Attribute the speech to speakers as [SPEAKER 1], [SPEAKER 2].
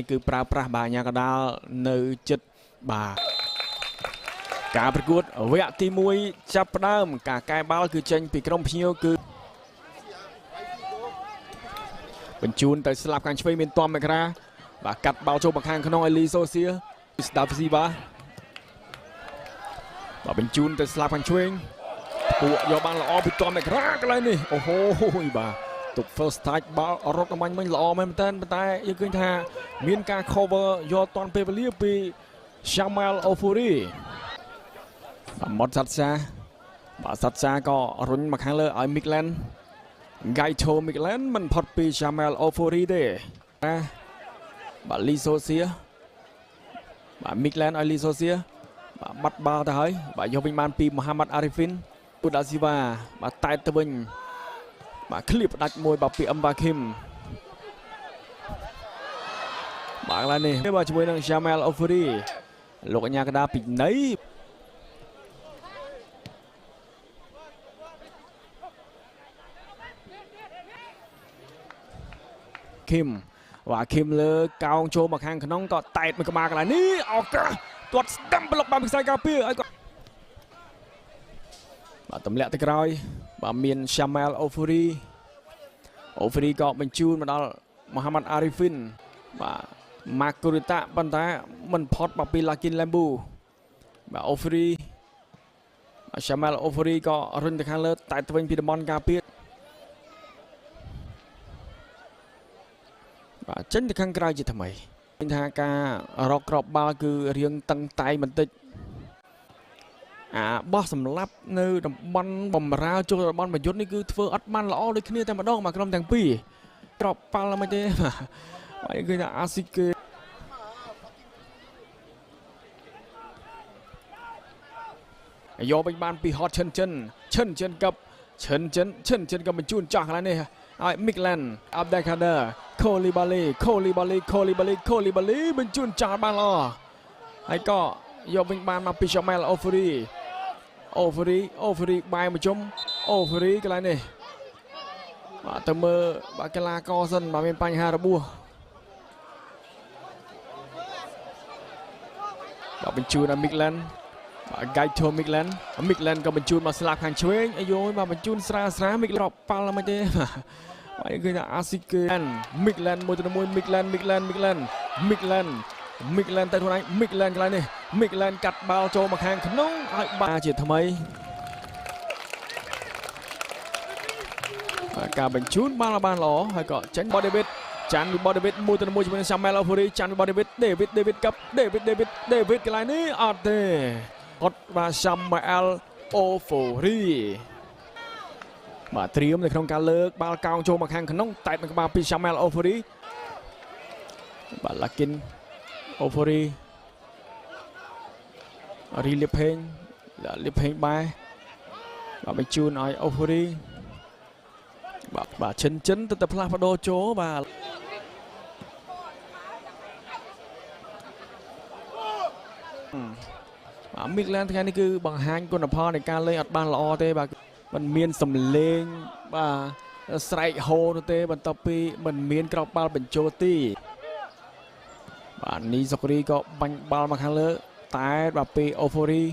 [SPEAKER 1] គឺប្រើប្រាស់បាទអាញាកដាលនៅចិត្តបាទការប្រកួតវគ្គទី1ចាប់ផ្ដើមការកែបាល់គឺចេញពីក្រុមភ្ញៀវគឺបញ្ជូនទៅស្លាប់ខាងឆ្វេងមានតំមករាបាទកាត់បាល់ចូលមកខាងក្នុងឲ្យលីសូសៀស្ដាប់ស៊ីបាបាទបញ្ជូនទៅស្លាប់ខាងឆ្វេងពួកយកបានល្អពីតំមករាកន្លែងនេះអូហូបាទទុក first touch បាល់រត់អំបញ្ញមិញល្អមែនតើប៉ុន្តែយើងឃើញថាមានការ cover យកតាន់ពេលវេលាពី Shamal Ofuri បាទម៉ុតសាត់សាបាទសាត់សាក៏រុញមកខាងលើឲ្យ Midland Gaito Midland មិនផុតពី Shamal Ofuri ទេណាបាទលីសូសៀបាទ Midland ឲ្យលីសូសៀបាទបាត់បាល់ទៅហើយបាទយកវិញបានពីមូហាម៉ាត់អារីហ្វីនពូដាស៊ីវ៉ាបាទតែតទៅវិញបាទឃ្លៀបផ្ដាច់មួយបាទពីអឹមវ៉ាឃីមបាទកន្លែងនេះបាទជាមួយនឹង Jamal Ofuri លោកអញ្ញាកដាពីណីឃីមបាទឃីមលើកោងចូលមកខាងក្នុងក៏តែតមួយក្បាលកន្លែងនេះឱកាសទាត់ស្ដាំប្លុកបានពីខ្សែការពារឲ្យគាត់បាទទម្លាក់ទៅក្រោយបាទមាន Shamal Ofuri Ofuri ក៏បញ្ជូនមកដល់មូហាម៉ាត់អារីហ្វីនបាទម៉ាកូរីតាប៉ុន្តែមិនផុតបាទពី Lakin Lambu បាទ Ofuri បាទ Shamal Ofuri ក៏រុញទៅខាងលើតែទៅវិញពីតំបន់ការពារបាទចេញទៅខាងក្រៅជាថ្មីឃើញថាការរកក្របបាល់គឺរៀងតឹងតែងបន្តិចអាបោះសម្លាប់នៅតំបន់បំរើចូលតំបន់ប្រយុទ្ធនេះគឺធ្វើអត់បានល្អដូចគ្នាតែម្ដងបាទក្រុមទាំងពីរក្របបាល់មិនទេបាទគឺថាអាស៊ីគេយកវិញបានពីហតឈិនចិនឈិនចិនกับឈិនចិនឈិនចិនกับបញ្ជូនចាស់កន្លែងនេះឲ្យ Midland Abdelkader Koulibaly Koulibaly Koulibaly Koulibaly បញ្ជូនចាស់បានល្អហើយក៏យកវិញបានមកពី Jamal Ofuri Ofuri Ofuri បែរមកជុំ Ofuri កន្លែងនេះបាទទៅមើលបាទកីឡាករសិនបាទមានបញ្ហារបួសបាទបញ្ជូនឲ្យ Midland បាទ Gaito Midland Midland ក៏បញ្ជូនមកស្លាប់ខាងឆ្វេងអាយបាទបញ្ជូនស្រាស្រា Midland រកប៉ាល់មិនទេបាទគឺថា Asiken Midland 1ទៅ1 Midland Midland Midland Midland Midland ទៅខ្លួនឯង Midland កន្លែងនេះ Midland កាត់បាល់ចូលមកខាងក្នុងឲ្យបាល់ជាថ្មីបាទការបញ្ជូនបាល់បានល្អហើយក៏ចេញបដេវីតចាន់បដេវីត1ទៅ1ជាមួយនឹង Samuel Ofuri ចាន់បដេវីតដេវីតដេវីតកាប់ដេវីតដេវីតដេវីតកន្លែងនេះអត់ទេអត់បាទ Samuel Ofuri បាទត្រៀមនៅក្នុងការលើកបាល់កោងចូលមកខាងក្នុងតែនឹងក្បាលពី Samuel Ofuri បាទ Lakin Ofuri រីលៀបផេងលៀបផេងបែបាទបញ្ជូនឲ្យ Ofuri បាទបាទឈិនចិនទៅផ្លាស់ប្ដូរចូលបាទបាទ Midland ថ្ងៃនេះគឺបង្ហាញគុណផលនៃការលេងអត់បានល្អទេបាទมันមានសំលេងបាទស្រែកហូរនោះទេបន្ទាប់ពីมันមានក្របបាល់បញ្ចូលទីបាទនីសុករីក៏បាញ់បាល់មកខាងលើតែបាទពី Ofuri